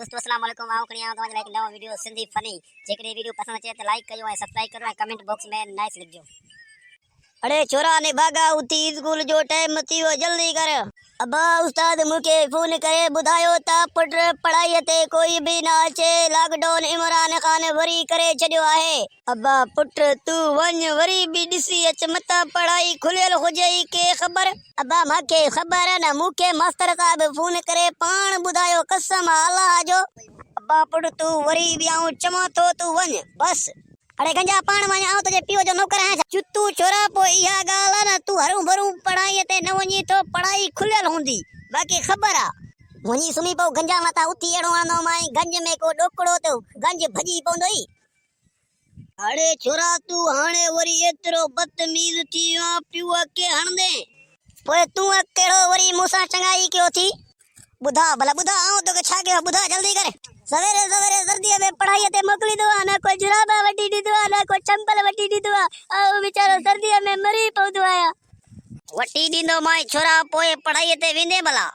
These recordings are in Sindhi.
دوستو اسلام عليڪم آئون کڻي آيو توهان جي لاء هڪ نئون وڊيو سنڌي فني جيڪڏهن وڊيو پسند اچي ته لائيڪ ڪيو ۽ سبسڪرائيب ڪريو ۽ ڪمينٽ باڪس ۾ نائس لکجو. اڙي ڇورا نڀاڳا اٿي اسڪول جو ٽائيم ٿي ويو جلدي ڪر. ابا استاد مون کي فون ڪري ٻڌايو ته پٽ پڙهائي تي ڪوئي به نه اچي لاڪ ڊائون عمران خان وري ڪري ڇڏيو آهي. ابا پٽ تون وڃ وري به ڏسي اچ متان پڙهائي کليل هجئي ڪي خبر. ابا مانکي خبر نه مون کي ماستر صاحب فون ڪري پاڻ ٻڌايو قسم آ الله جو. ابا پٽ تون وري به آئون چوان ٿو تون وڃ بس. اڙي گنجا پاڻ وڃ آئون تنهنجي پيء جو نوڪر آهيان ڇا. چتو ڇورا پوء اها ڳالهه آ نه تون هرون ڀرون پڙهائيء تي نه وڃين ٿو پڙهائي کليل هوندي باقي خبر آ. وڃي سمهي پئو گنجا متان اٿي اهڙو هڻندومانء گنج ۾ ڪو ڏوڪڙو ته گنج ڀڄي پوندوئي. اڙي ڇورا تون هاڻي وري ايترو بدتميز ٿي ويو آن پيوء کي هڻندين. پوء تون ڪهڙو وري مون سان چڱائي ڪيو ٿي؟ ٻڌاء ڀلا ٻڌاء آئون توکي ڇا ڪيو آهي ٻڌاء جلدي ڪر. سويري سويري سرديء ۾ پڙهائيء تي موڪليندو آهيان نه ڪو جورابا وٺي ڏيندو آهيان نه ڪو چمپل وٺي ڏيندو آهيان آئون ويچارو سرديء ۾ مري پوندو آهيان. وٺي ڏيندومانء ڇورا پوء پڙهائيء تي ويندين ڀلا.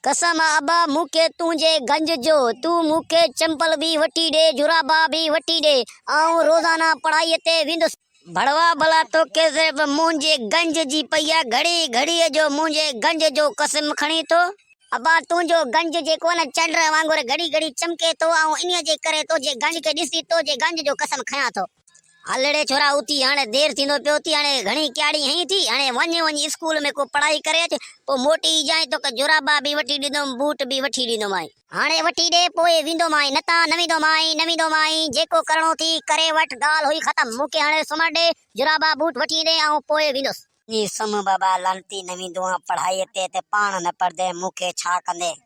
قسم آ ابا مون کي تنهنجي گنج جو، تون مون کي چمپل به وٺي ڏي، جورابا به وٺي ڏي، آئون روزانه پڙهائيء تي ويندس. ڀڙوا ڀلا توکي صرف منهنجي گنج جي پئي آ، گهڙي گهڙيء جو منهنجي گنج جو قسم کڻين ٿو. ابا تنهنجو گنج جيڪو آ نه چنڊ وانگر گهڙي گهڙي چمڪي ٿو، آئون انهيء جي ڪري تنهنجي گنج کي ڏسي تنهنجي گنج جو قسم کڻان ٿو. هل ڙي ڇورا اٿي هاڻي دير ٿيندو پيو ٿي هاڻي گهڻي ڪياڙي هنئي ٿي هاڻي وڃ وڃي اسڪول ۾ ڪو پڙهائي ڪري اچ پوء موٽي ايجانء توکي جورابا به وٺي ڏيندم بوٽ به وٺي ڏيندومانء. هاڻي وٺي ڏي پوء ويندومانء نه تان نه ويندومانء نه ويندومانء جيڪو ڪرڻو ٿي ڪري وٺ ڳالهه هئي ختم مون کي هاڻي سمهڻ ڏي جورابا بوٽ وٺي ڏي آئون پوء ويندس. وڃي سمهه بابا لعنتي نه ويندو آن پڙهائي تي ته پاڻ نه پڙهندين مون کي ڇا ڪندين.